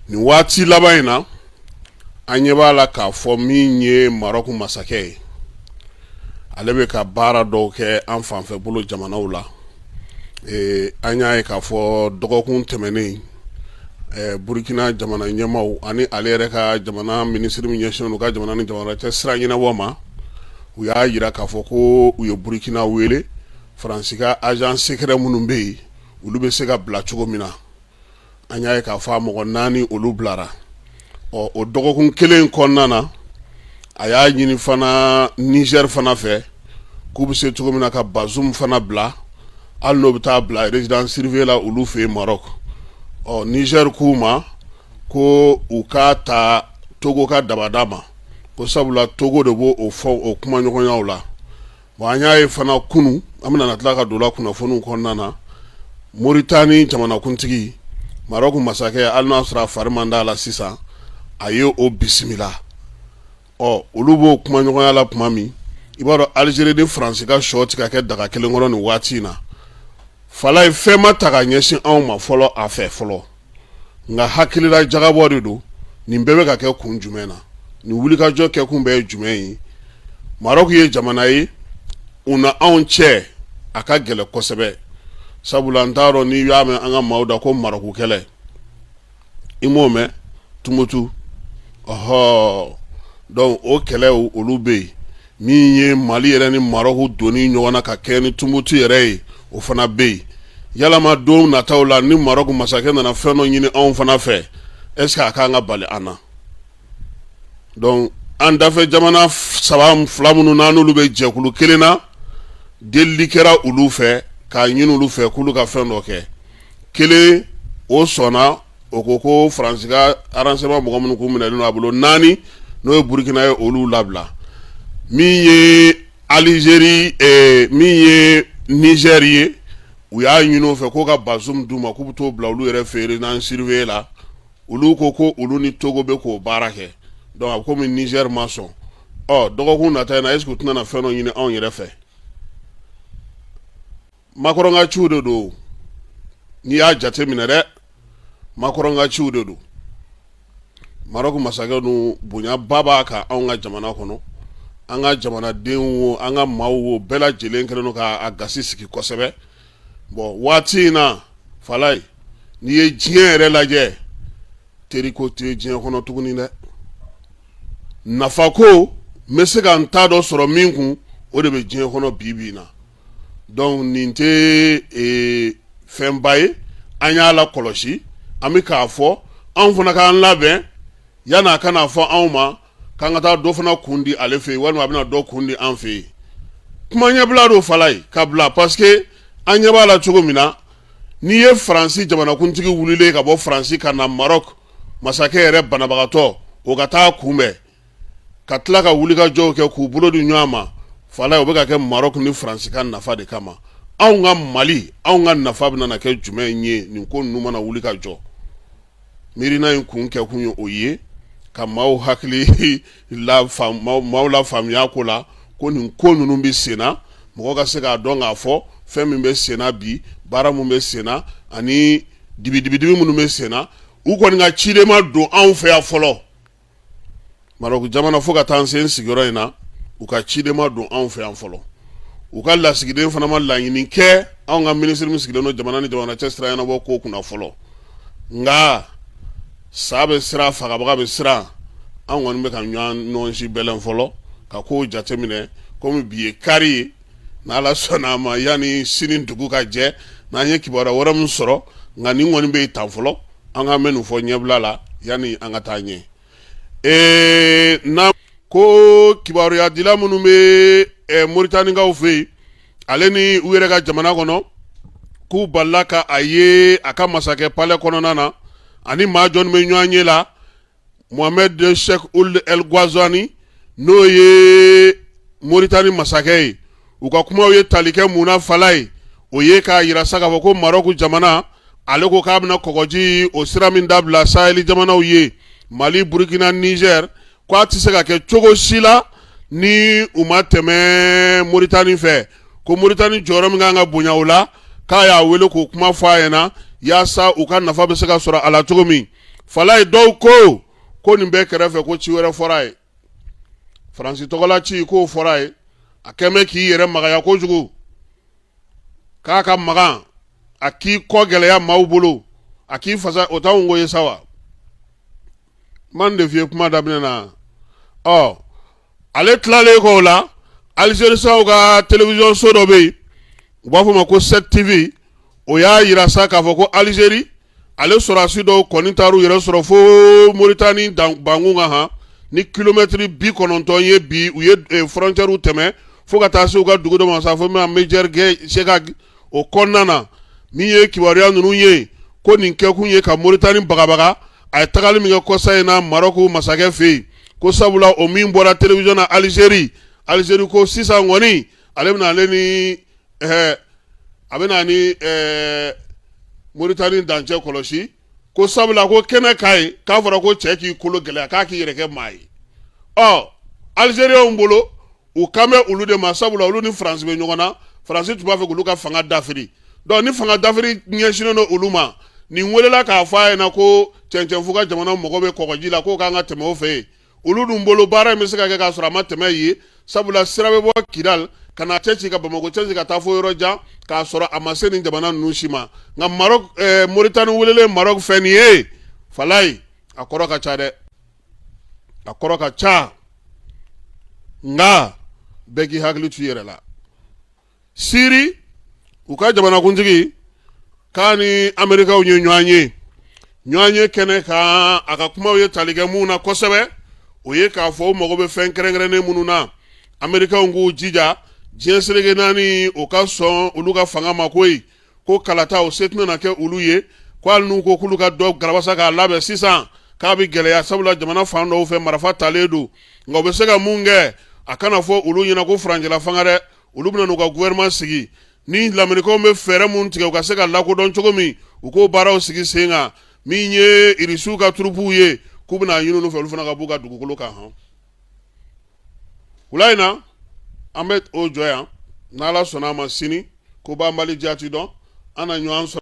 Nin waati laban in na, an ɲɛ b'a la k'a fɔ min ye Maroc masakɛ ye, ale bɛ ka baara dɔw kɛ an fanfɛ bolo jamanaw la. An y'a ye k'a fɔ dɔgɔkun tɛmɛnen, Burukina jamana ɲɛmaaw ani ale yɛrɛ ka jamana minisiri min ɲɛsinnen don ka jamana ni jamana cɛ sira ɲɛnabɔ ma, u y'a jira k'a fɔ ko u ye Burukina wele, Faransi ka agent secret minnu bɛ yen, olu bɛ se ka bila cogo min na. An y'a ye k'a fɔ a mɔgɔ naani olu bilara. Ɔ, o dɔgɔkun kelen kɔnɔna na, a y'a ɲini fana Niger fana fɛ k'u bɛ se cogo min na ka Bazoum fana bila, hali n'o bɛ taa bila résidence surveillée la olu fɛ yen Maroc. Ɔ, Niger k'u ma ko u k'a ta Togo ka dabada ma, ko sabula Togo de b'o o fɔ o kumaɲɔgɔnyaw la. Bon, an y'a ye fana kunun, an bɛna tila ka don la kunnafoniw kɔnɔna na, Moritani jamanakuntigi, Maroc masakɛ, hali n'a sɔrɔ a fari man d'a la sisan, a ye o bisimila. Ɔ, olu b'o kumaɲɔgɔnya la tuma min, i b'a dɔn Algérie ni Faransi ka sɔ tɛ ka kɛ daga kelen kɔnɔ nin waati in na. Falaye, fɛn ma ta ka ɲɛsin anw ma fɔlɔ a fɛ fɔlɔ, nka hakilila jagabɔ de don. Nin bɛɛ bɛ ka kɛ kun jumɛn na? Nin wulikajɔ kɛkun bɛɛ ye jumɛn ye? Maroc ye jamana ye, u na anw cɛ a ka gɛlɛn kosɛbɛ, sabula n t'a dɔn n'i y'a mɛn an ka maaw da ko Maroc kɛlɛ, i m'o mɛn Tumutu? Ɔhɔ, donc o kɛlɛw olu bɛ yen. Min ye Mali yɛrɛ ni Maroc donni ɲɔgɔn na ka kɛ ni Tumutu yɛrɛ ye, o fana bɛ yen. Yalama don nataw la, ni Maroc masakɛ nana fɛn dɔ ɲini anw fana fɛ, est ce que a kan ka bali an na? Donc an dafɛ jamana saba fila minnu n'an n'olu bɛ jɛkulu kelen na, delili kɛra olu fɛ k'a ɲini olu fɛ k'olu ka fɛn dɔ kɛ. Kelen o sɔnna, o ko ko Faransi ka renseignement mɔgɔ minnu k'u minɛlen don a bolo naani, n'o ye Burukina ye, olu labila. Min ye Algérie, min ye Niger ye, u y'a ɲini o fɛ k'o ka Bazoum d'u ma, k'u bɛ t'o bila olu yɛrɛ fɛ résidence surveillée la. Olu ko ko olu ni Togo bɛ k'o baara kɛ. Donc a komi Niger ma sɔn, ɔ, dɔgɔkun nata in na, est ce que u tɛna na fɛn dɔ ɲini anw yɛrɛ fɛ? Macron ka ciw de don. N'i y'a jate minɛ dɛ, Macron ka ciw de don. Maroc masakɛ dun, bonyaba b'a kan anw ka jamana kɔnɔ. An ka jamanadenw wo, an ka maaw wo, bɛɛ lajɛlen kɛlen don k'a gasi sigi kosɛbɛ. Bon, waati in na, Falaye, n'i ye diɲɛ yɛrɛ lajɛ, teriko tɛ diɲɛ kɔnɔ tuguni dɛ. Nafa ko, n bɛ se ka n ta dɔ sɔrɔ min kun, o de bɛ diɲɛ kɔnɔ bi bi in na. Donc nin tɛ fɛnba ye, an y'a la kɔlɔsi, an bɛ k'a fɔ anw fana k'an labɛn yan'a kana fɔ anw ma k'an ka taa dɔ fana kun di ale fɛ yen, walima a bɛna dɔ kun di an fɛ yen. Kuma ɲɛbila don, Falaye, ka bila, parce que an ɲɛ b'a la cogo min na, n'i ye Faransi jamanakuntigi wulilen ka bɔ Faransi ka na Maroc masakɛ yɛrɛ banabagatɔ, o ka taa kunbɛn, ka tila ka wulikajɔw kɛ k'u bolo di ɲɔgɔn ma, Falaye, o bɛ ka kɛ Maroc ni Faransi ka nafa de kama. Anw ka Mali, anw ka nafa bɛna kɛ jumɛn ye nin ko ninnu mana wuli ka jɔ? Miirina in kun kɛkun ye o ye, ka maaw hakili la, maaw la faamuya ko la ko nin ko ninnu bɛ sen na, mɔgɔ ka se k'a dɔn k'a fɔ fɛn min bɛ sen na bi, baara min bɛ sen na ani dibidibidibi minnu bɛ sen na. U kɔni ka ciden ma don anw fɛ yan fɔlɔ, Maroc jamana. Fo ka taa n se n sigiyɔrɔ in na, u ka ciden ma don anw fɛ yan fɔlɔ. U ka lasigiden fana ma laɲini kɛ anw ka minisiri min sigilen don jamana ni jamana cɛ sira ɲɛnabɔ ko kunna fɔlɔ. Nka sa bɛ siran, fagabaga bɛ siran. An kɔni bɛ ka ɲɔgɔn nɔnsi bɛlɛn fɔlɔ ka kow jateminɛ. Komi bi ye kari ye, n'Ala sɔnna a ma, yanni sini dugu ka jɛ, n'an ye kibaruya wɛrɛ min sɔrɔ. Nka nin kɔni bɛ yen tan fɔlɔ, an ka mɛn nin fɔ ɲɛbila la yanni an ka taa ɲɛ. Na ko kibaruyadila minnu bɛ Moritanikaw fɛ yen, ale ni u yɛrɛ ka jamana kɔnɔ, k'u balila ka a ye a ka masakɛ palais kɔnɔna na ani maa jɔni bɛ ɲɔgɔn ye la? Mohamed Cheikh Ould El Ghazouani, n'o ye Moritani masakɛ ye. U ka kumaw ye tali kɛ mun na, Falaye? O ye k'a yira sa k'a fɔ ko Maroc jamana, ale ko k'a bɛna kɔgɔji o sira min dabila Sahel jamanaw ye, Mali, Burukina, Niger, ko a tɛ se ka kɛ cogo si la ni u ma tɛmɛ Moritani fɛ, ko Moritani jɔyɔrɔ min kan ka bonya o la, k'a y'a wele k'o kuma fɔ a ɲɛna yaasa u ka nafa bɛ se ka sɔrɔ a la cogo min. Falayi, dɔw ko ko nin bɛɛ kɛrɛfɛ, ko ci wɛrɛ fɔra a ye, Faransi tɔgɔla ci k'o fɔra a ye. A kɛn bɛ k'i yɛrɛ magaya kojugu, k'a ka magan, a k'i kɔ gɛlɛya maaw bolo, a k'i fasa. O t'anw ko ye sa wa? N ma nin de f'i ye kuma daminɛ na. Ɔ, ale tilalen kɔ o la, Alizerisaw ka télévision so dɔ bɛ yen, u b'a fɔ o ma ko 7TV, o y'a yira sa k'a fɔ ko Alizeri ale sɔrɔdasi dɔw kɔni taar'u yɛrɛ sɔrɔ fo Moritani bankun kan han ni kilomɛtiri 90 ye. Bi u ye frontière tɛmɛ fo ka taa se u ka dugu dɔ ma sa, fo min Medjer-Chegag. O kɔnɔna na, min ye kibaruya ninnu ye, ko nin kɛkun ye ka Moritani bagabaga a ye tagali min kɛ kɔsa in na Marɔku masakɛ fɛ yen, ko sabula o min bɔra télévision na Alizeri, Alizeri ko sisan kɔni ale bɛna ale ni a bɛna ni Moritani dancɛ kɔlɔsi, ko sabula ko kɛnɛ ka ye k'a fɔra ko cɛ k'i kolo gɛlɛya, k'a k'i yɛrɛ kɛ maa ye. Ɔ, Alizerienw bolo, u kan bɛ olu de ma, sabula olu ni Faransi bɛ ɲɔgɔn na. Faransi tun b'a fɛ k'olu ka fanga dafiri, donc ni fanga dafiri ɲɛsinnen don olu ma, nin welela k'a fɔ a ɲɛna ko cɛncɛnfu ka jamana mɔgɔ bɛ kɔgɔji la, k'o kan ka tɛmɛ o fɛ yen. Olu dun bolo, baara in bɛ se ka kɛ k'a sɔrɔ a ma tɛmɛ yen, sabula sira bɛ bɔ Kidal ka na cɛ ci ka Bamakɔ cɛ ci ka taa fo yɔrɔ jan k'a sɔrɔ a ma se nin jamana ninnu si ma. Nka Maroc, Moritani welelen Maroc fɛ nin ye, Falayi, a kɔrɔ ka ca dɛ, a kɔrɔ ka ca, nka bɛɛ k'i hakili to i yɛrɛ la. Siri, u ka jamanakuntigi k'a ni Amerikaw ye ɲɔgɔn ye, ɲɔgɔn ye kɛnɛ kan. A ka kumaw ye tali kɛ mun na kosɛbɛ, o ye k'a fɔ u mago bɛ fɛn kɛrɛnkɛrɛnnen minnu na, Amerikaw k'u jija diɲɛ seleke naani o ka sɔn olu ka fanga ma koyi, ko kalata o se tɛna kɛ olu ye, ko hali n'u ko k'olu ka dɔ garabasa k'a labɛn sisan, k'a bɛ gɛlɛya, sabula jamana fan dɔw fɛ marifa talen don. Nka u bɛ se ka mun kɛ, a kana fɔ olu ɲɛna ko furancɛla fanga dɛ, olu bɛna n'u ka gouvernement sigi ni lamerikaw bɛ fɛɛrɛ mun tigɛ u ka se ka lakodɔn cogo min, u k'o baaraw sigi sen kan. Min ye Irisiw ka turupuw ye, k'u bɛna ɲini olu fɛ, olu fana ka b'u ka dugukolo kan hɔn. Wula in na, an bɛ o jɔ yan. N'Ala sɔnna a ma, sini ko banbali jati dɔn, an na ɲɔgɔn sɔrɔ.